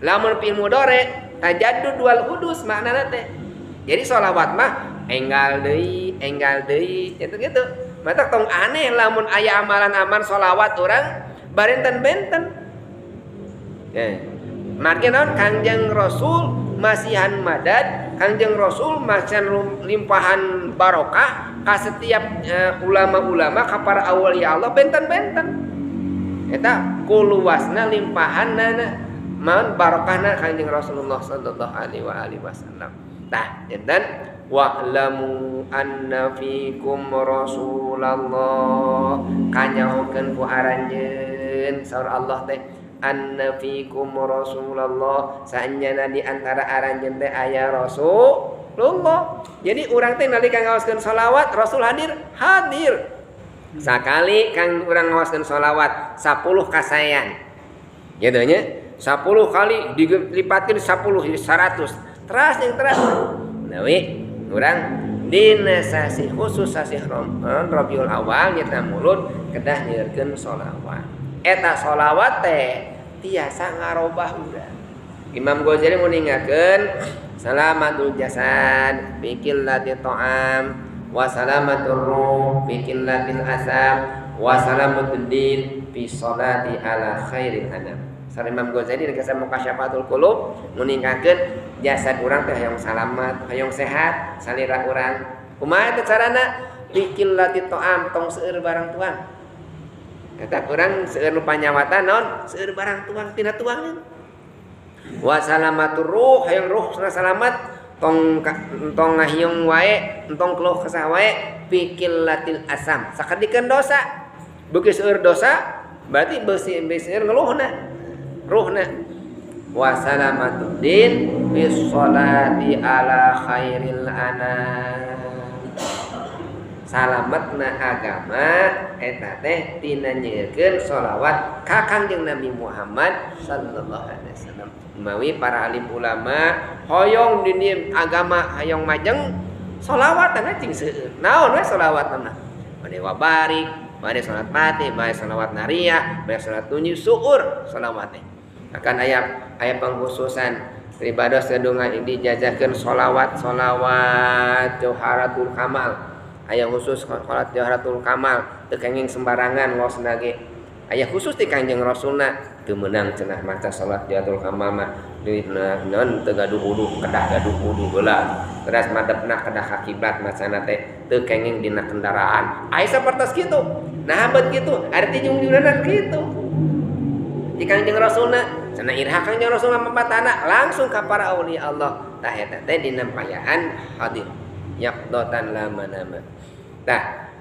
Lamun fi'il mudhari tajaddud wal hudus maknana teh. Jadi sholawat mah enggal deui gitu-gitu. Mata tong aneh lamun aya amalan-amalan sholawat urang barenten-benten. Margi naon Kangjeng Rasul masihan madad, Kangjeng Rasul masihan limpahan barokah ka setiap ulama-ulama ka para aulia Allah benten-benten. Eta kuluasna limpahanna maun barokahna Kangjeng Rasulullah sallallahu alaihi wa alihi wasallam. Tah, enten wa'lamu anna fikum Rasulullah kanyahokeun ku aranjeun saur Allah teh anna fikum Rasulullah saenyana di antara aranjeun teh aya Rasulullah. Jadi urang teh nalika ngaoskeun sholawat Rasul hadir, hadir. Sakali kang urang ngaoskeun sholawat 10 kasayan. Gitu nya. 10 kali dilipatkeun 10 jadi 100. Teras yang teras. Nah we urang dina sasih khusus sasih Rabiul Awal nyata mulud kedah nyeurkeun sholawat. Eta sholawat teh tiasa ngarobah urang. Imam Ghazali nguningakeun salamatul jasad fi qillati ta'am wa salamatur ruh fi qillatil asam wa salamatud din fi sholati ala khairil anam. Sar Imam Ghazali dina kisah Mukasyafatul Qulub nguningakeun jasad urang teh hayang salamat, hayang sehat salira urang. Kumaha teh carana? Fi qillati ta'am, tong seueur barang tuang. Eta urang seueur nu panyawatan naon? Seueur barang tuang tina tuangeun. Wa salamatur ruh, hayang ruh salamat, tong entong ngahiung wae, entong keluh kesah wae, fi qillatil asam. Sakadikeun dosa. Beuki seueur dosa berarti beusi seueur ngeluhna. Ruhna. Wa salamatud din fi sholati ala khairil anam. Salametna agama eta teh tina nyeurkeun sholawat ka Kangjeng Nabi Muhammad sallallahu alaihi wasallam. Mawi para alim ulama hoyong di agama hoyong majeng sholawatan cing seueur. Naon we sholawatna mah? Bade wabarik, bade salat fatih, bade sholawat nariyah, bade salat tunjuk suur sholawat teh. Akan aya pengkhususan pribados gedungan dijajahkeun sholawat sholawat jauharatul kamal. Aya khusus salat jauharatul kamal teu kenging sembarangan ngosna ge. Aya khusus ti Kangjeng Rasulna teu meunang cenah maca salat jauharatul kamal mah naon teu gaduh wudu, kedah gaduh wudu heula. Teras madepna kedah ka kiblat macana teh teu kenging dina kendaraan. Aya sapertos kitu. Nah bet kitu, arti jungjungan kitu. Di Kangjeng Rasulna cenah iraha Kangjeng Rasulna mapatana langsung ka para aulia Allah. Tah eta teh dina payaan hadir. Yaqdatan lama nama. Tah